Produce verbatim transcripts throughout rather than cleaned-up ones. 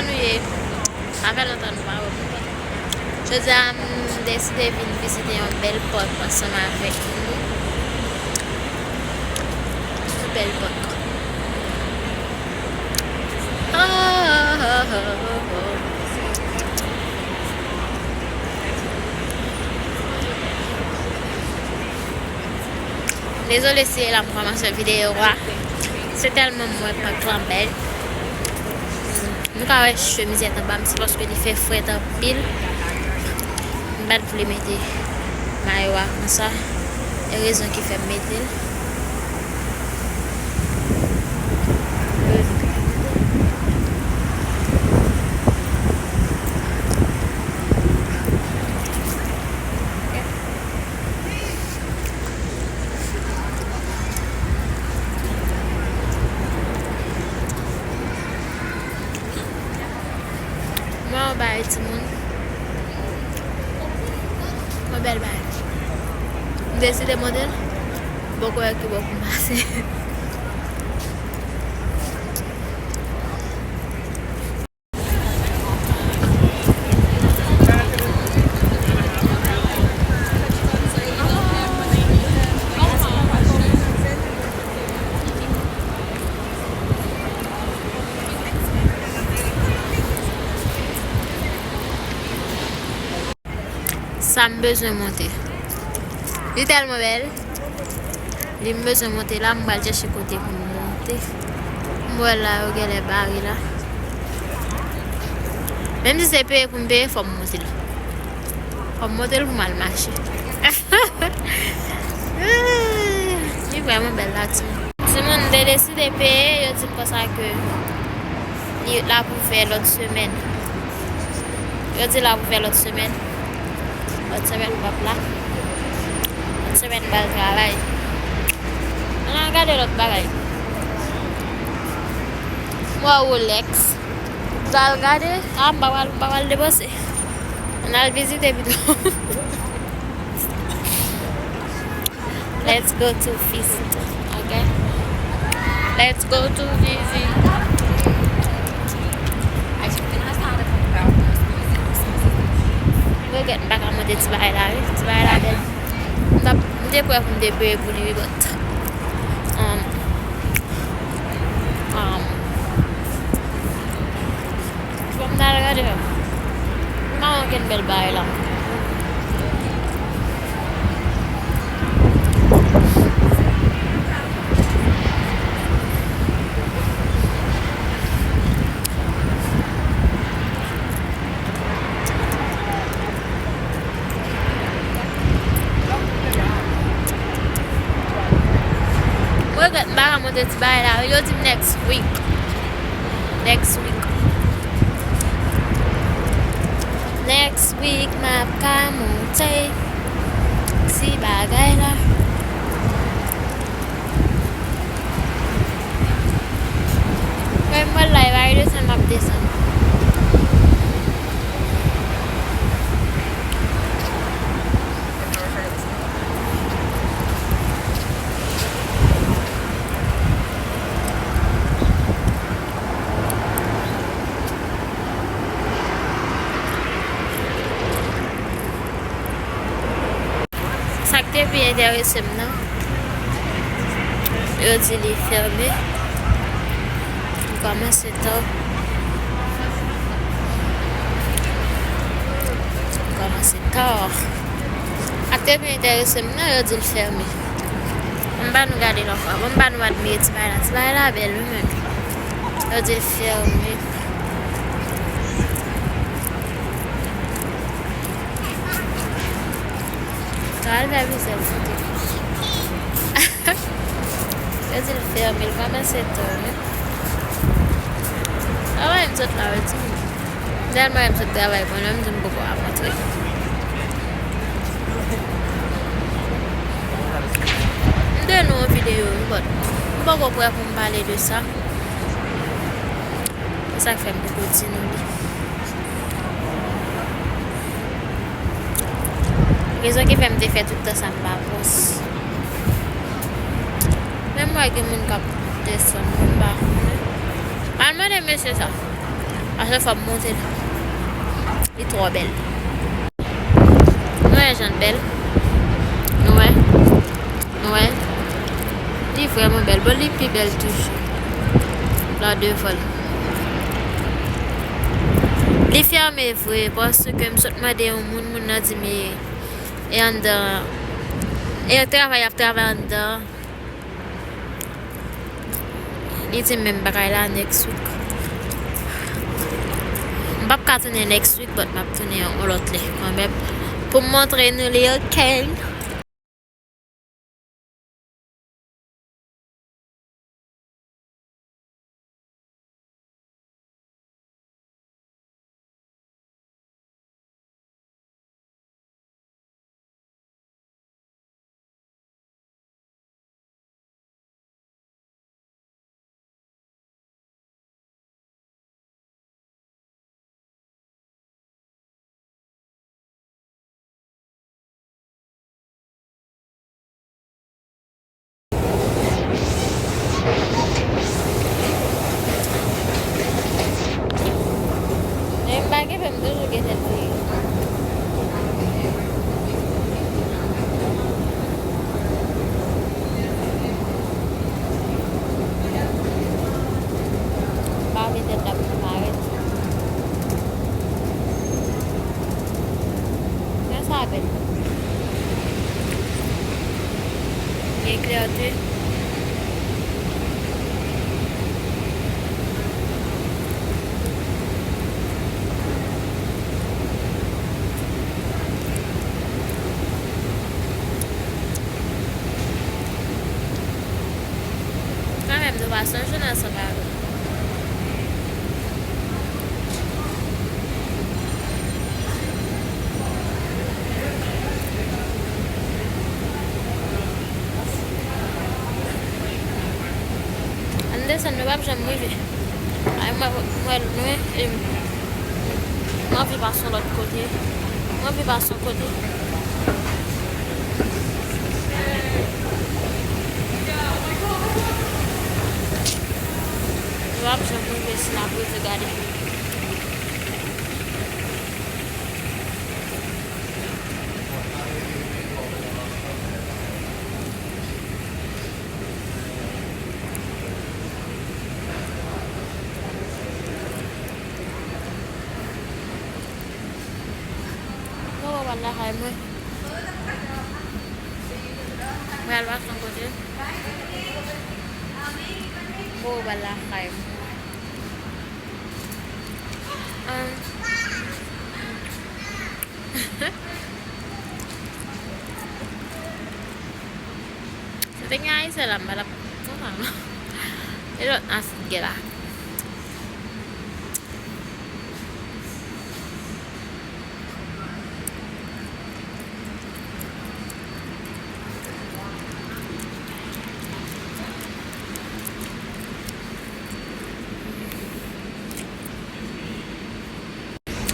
Nou ye. Sa fè lontan nou pa wè moun. Jodi a, m deside vin vizite yon bèl pòk ansanm avèk nou. Yon bèl pòk. Oh, oh, oh, oh, oh. Dezole si se la m kòmanse videyo a. Se tèlman m wè pòk lan bèl. Nou ka wè chemizèt anba m, se paske li fè frèt anpil. M pa t vle mete mayo a konsa. E rezon ki fè m mete l. Mwen yon bagay timoun. Yon bèl bagay. M deside monte l. M poko wè ki bò pou m pase. Sa m bezwen monte. Li tèlman bèl. Li m bezwen monte la, m pral chèche kote pou m monte. M wè la, yo genlè bare la. Menm si se peye pou m peye, fò m monte l. Fò m monte l pou m al mache. Li vrèman bèl la, timoun. Timoun, m te deside peye, yo di m konsa ke li la pou fè lòt semèn. Yo di la pou fè lòt semèn. Lòt semèn m ap la. Lòt semèn m pral travay. Ann al gade lòt bagay. M wè Rolex. M pral gade. A, m pa pral, m pa pral depanse. Ann al vizite pito. Let's go to visit. Ok? Let's go to visit. Regrèt m pa ka monte ti bagay la, wi. Ti bagay la bèl. M t ap, m te prè pou m te peye pou li, wi, but, um, um, Fò m t al gade. M pa wè okenn bèl bagay la. Mwen regrèt m pa ka monte ti bagay la. Yo di m next week. Next week. Next week, m ap ka monte ti bagay la. Mwen, mwen la, e pa desann m ap desann. Sa k te pi enterese m nan, yo di li fèmen. Li kòmanse tò. Li kòmanse tò. Sa k te pi enterese m nan, yo di l fèmen. Ann ba nou gade l ankò. Ann ba nou admire ti bagay la. Ti bagay la bèl, wi, menm. Yo di l fèmen. Al fè mizè l fout. Yo di l fèmen, l kòmanse tò, wi. Travay m sot la, wi, timoun. Tèlman m sot travay pandan m di m poko ap rantre. M te nou yon videyo, wi, but m poko prè pou m pale de sa. Se sa k fè m poko di nou li. Rezon ki fè m te fè tout tan sa m pa pòs. Menm mwen gen moun k ap desann, m pa konnen. Al mande mesye sa. A chak fwa m monte l, li twò bèl. Nou wè jan l bèl? Nou wè? Nou wè? Li vrèman bèl. Bon, li pi bèl toujou. La devan l. Li fèmen vre, paske m sot mande yon moun, moun nan di m e, e anndan. E yo travay, y ap travay anndan. Li di m menm bagay la next week. M p ap ka tounen next week, but m ap tounen yon lòt lè kanmenm. Pou m montre nou li, ok? Men m pa gen fè, m toujou gen tèt vire. Pa vle tèt la pou parèt. Jan sa bèl. Gen klète. Kanmenm, nou pa sonje nan sa bagay. Ann desann, nou p ap janm rive. Ay, mwen, mwen lwen, e m, m anvi pase yon lòt kote. M anvi pase yon kote. Nou p ap janm rive si n ap rete gade. Mwen wè w al lakay mwen. Mwen al pase yon kote. Mwen wè w al lakay mwen. Ahn. Si te gen Ayisyen la, m pa t ap kontan non. E lòt nan sit gen la.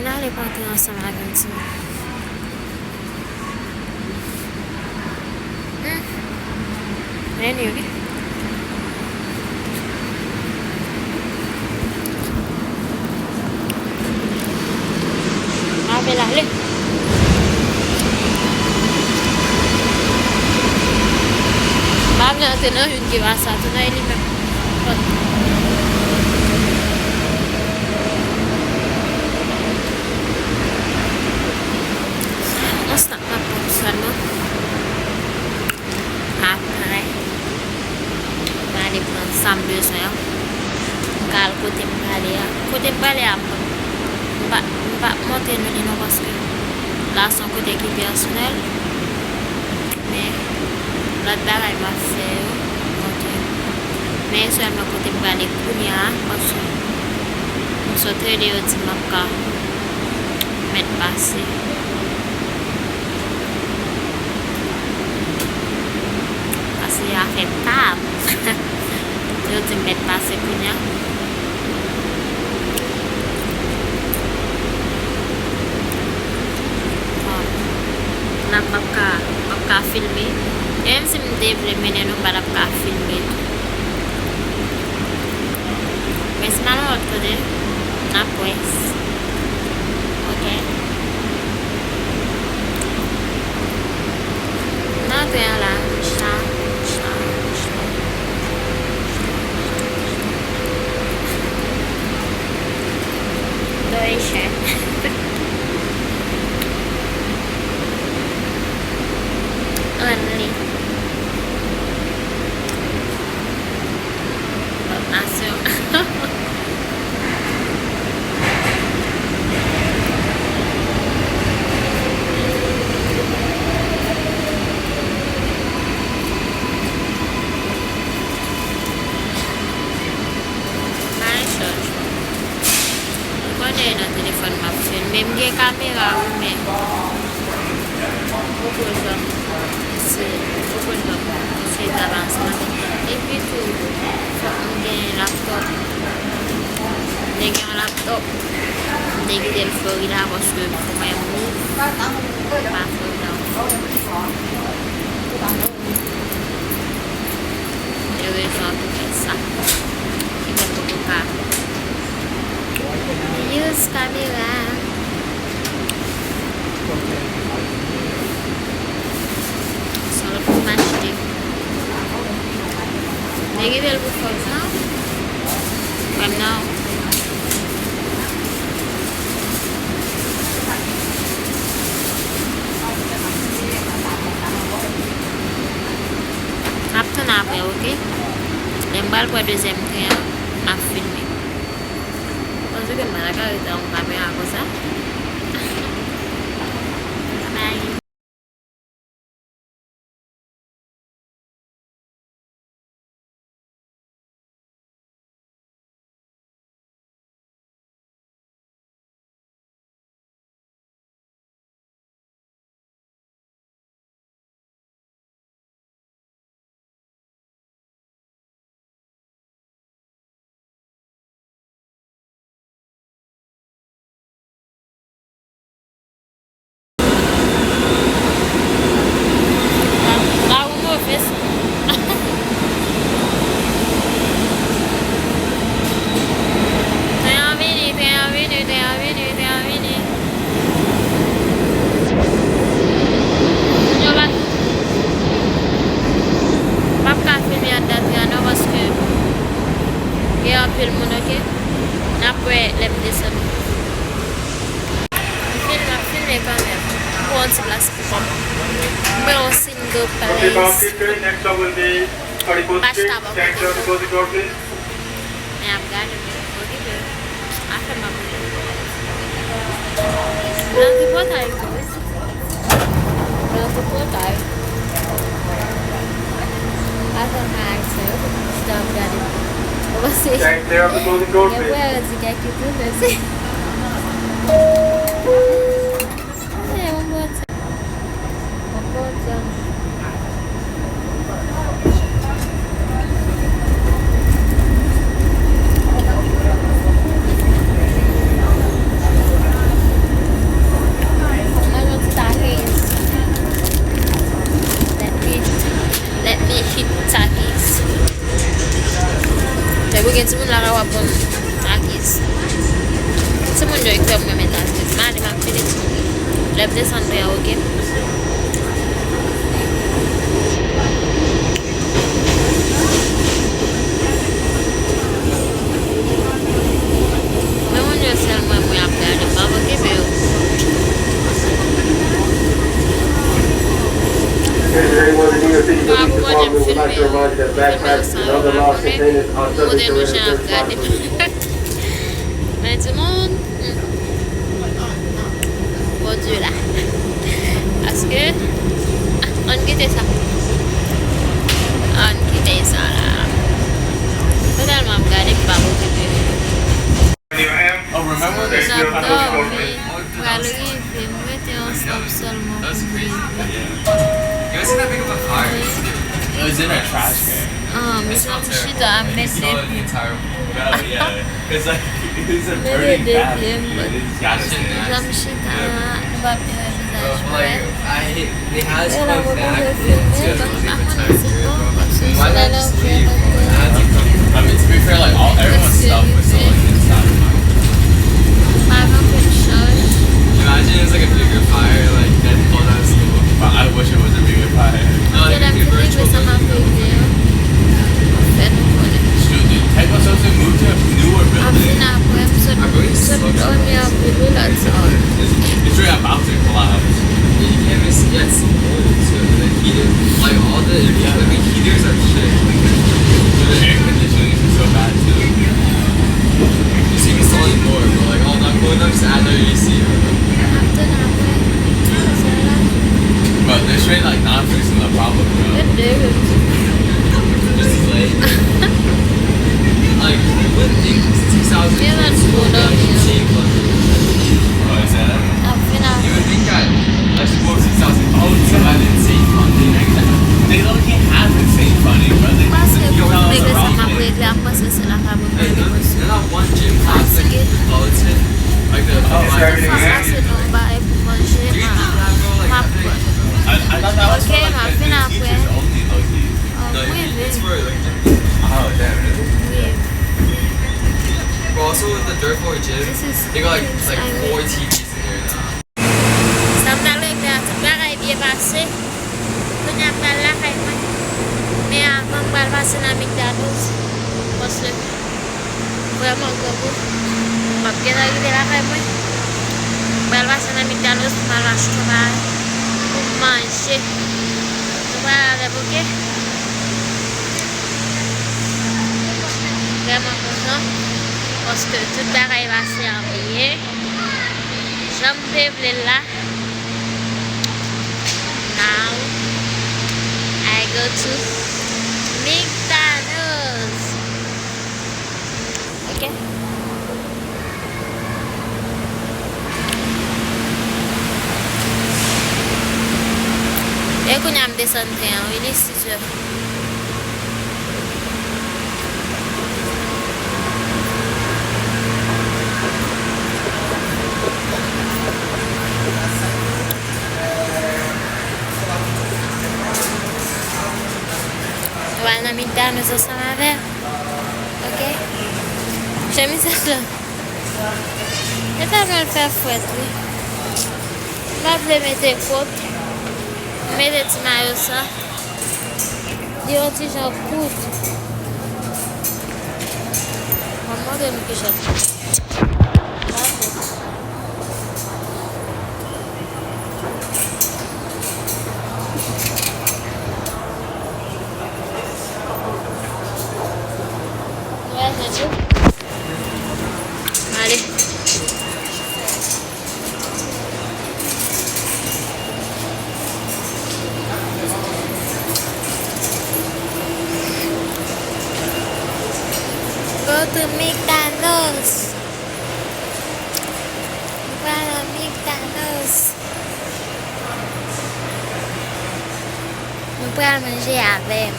Ann ale pati ansanm avè m, timoun. Hmm. Anyway. Avè l ale. M pa vle antre nan youn ki pa sa tou, nan li menm. Yon snap m ap pran sèlman. Apre, m ale pran sa m bezwen an. M ka al kote m prale a. Kote m prale a, m pa, m pa montre nou li non, paske la se yon kote ki pèsonèl. Men, lòt bagay m ap fè yo, montre nou. Men sèlman kote m prale kounye a, paske m sot rele yo di m ap ka mèt pase. Pase afè pa m. Yo di m mèt pase kounye a. Bon, la m p ap ka, m p ap ka filme. E menm si m te vle mennen nou, m pa t ap ka filme tou. Men si m al yon lòt kote, N ap wè. Ok. Nan tren an la. Cha, cha, cha. Dòyè chè. Ann li. Lòt nasyon. Mwen konnen nan telefòn m ap filme. M gen kamera wi, men poko janm eseye, poko janm eseye travay ansanm avèk. Epi tou, fòk m gen laptòp. M te gen yon laptòp, m te kite l Florida paske pou mwen move pa Florida. Erezman pou fè sa. Ki fè m poko ka use kamera. Se yon lòt pou m achte. Mwen kite l pou fòs, non? Kòm non. M ap tounen apre, ok? Lè m pral pran dezyèm tren an, m ap filme. Panse ke m pa ta ka rete ak yon kamera konsa. Bye. Tren an vini, tren an vini, tren an vini, tren an vini. Moun yo pa tou. M p ap ka filme anndan tren an non, paske gen anpil moun, ok? N ap wè lè m desann. M filme, m ap filme kanmenm. M pran yon ti plas pou kò m. M pran yon single place. M pa chita bò kote. Men ap gade, men okipe. Afè m ap gade. Nan tripotay tou. Nan tripotay. Avan nan aksyon, yo tout chita ap gade. Ou panse? Gen vwè yo di kèk youtubè se. Sa se yon bon ti. Yon bon ti. Mwen yon ti takis. Let me, let me hit takis. Lè pou gen timoun la ka w ap ban m takis. Timoun yo, yo fè m renmen takis. M ale, m ap fini timoun yo. Lè m desann tren an, oke? Men moun yo sèl mwen, mwen ap gade, m p ap okipe yo. Pa pou konnen m filme yo. Filme yo san yo pa konnen. Montre nou jan y ap gade. Men timoun, hmm. Bondye la. Paske, ah, ann kite sa. Ann kite sa la. Mwen tèlman ap gade, m p ap okipe. Moun ap dòmi, pral rive, m rete yon stop sèlman pou m rive. Ah, mesye, m chita a, m met de pye m. Mete de pye m, but jan m chita a, nou p ap byen wè vizaj mwen. E la mwen bezwen filme, but m pa konnen si bon, si solèy la ouvè tankou. Preske rive. Ap tann apre. Sa la. But there's really, like, not fixing the problem, bro. Just like, like, you would think six thousand. Gen lòt moun dòmi an. Ap vin a. You would think that, like, six thousand pounds, I didn't save money. They don't even have the same money, bro. Paske pou m regle sa m ap regle, ap panse se lakay mwen m ale, paske m fatige. Tout fwa m pase nan yon bagay pou manje, m a, m ap pran. Ok, m ap vin apre. An, m rive. M rive. This is things I really Sa m t al regle a, tout bagay byen pase. Kounye a m pral lakay mwen. Men avan m pral pase nan McDonald's. Paske m vrèman grangou. M ap gentan rive lakay mwen. M pral pase nan McDonald's pou m al achte yon bagay pou m manje. Nou pral avè m, ok? Vrèman kontan. Paske tout bagay pase an byen. Jan m te vle l la. Now, I go to McDonald's. Ok. E kounye a m desann tren an, wi, li sizè. Nou al nan McDonald's ansanm avè l. Ok. Chemiz sa la. E tèlman l fè frèt, wi. M pa vle mete kot. M mete ti mayo sa. Li yon ti jan kout. Mwen montre nou kijan. Nou wè jan l ye? Ale. Go to McDonald's. Nou pral nan McDonald's. Nou pral manje avè m.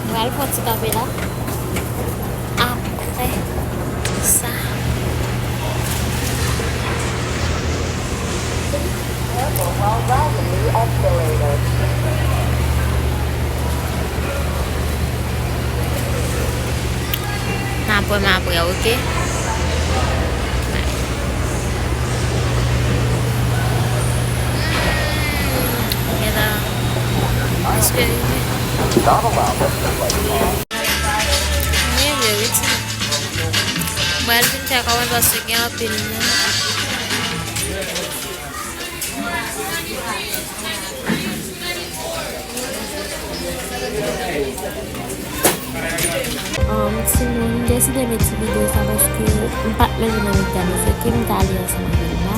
Mwen al fè yon ti kanpe la. Apre sa. N ap wè m apre, ok? Gentan prèske rive. Rive, wi, timoun. Mwen al vin fè kòmand paske gen anpil moun. Um, timoun, m deside met ti videyo sa paske m pa t manje nan McDonald's, ok? M t ale ansanm avè l la.